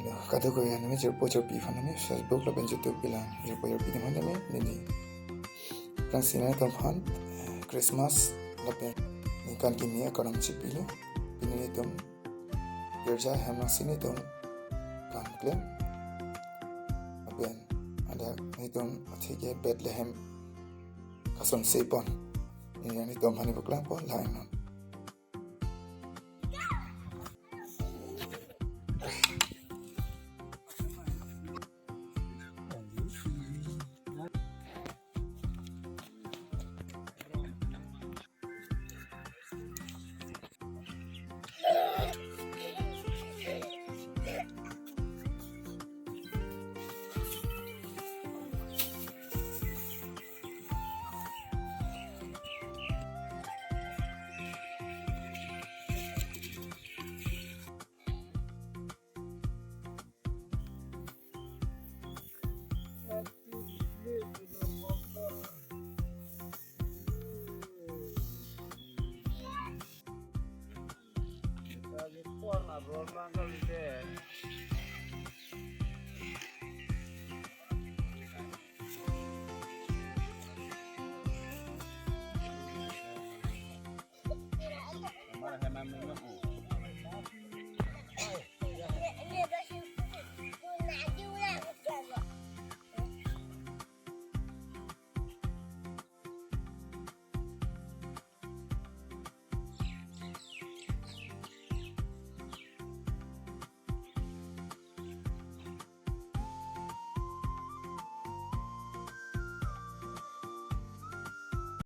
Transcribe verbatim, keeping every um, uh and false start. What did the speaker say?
Kadokave anami jirpo jirpi aphan nami Facebook lapen YouTube kelang jirpo jirpi atum aphan nami neli kangsinei atum aphan, eh, Christmas lapen ningkan kimi akardom chipilo. Pini nelitum girja hem nangsi nelitum kan klem. Lapen hadak nelitum atheke Bethlehem kasonse pon. Neli nelitum aphan neli paklangpon, langnon.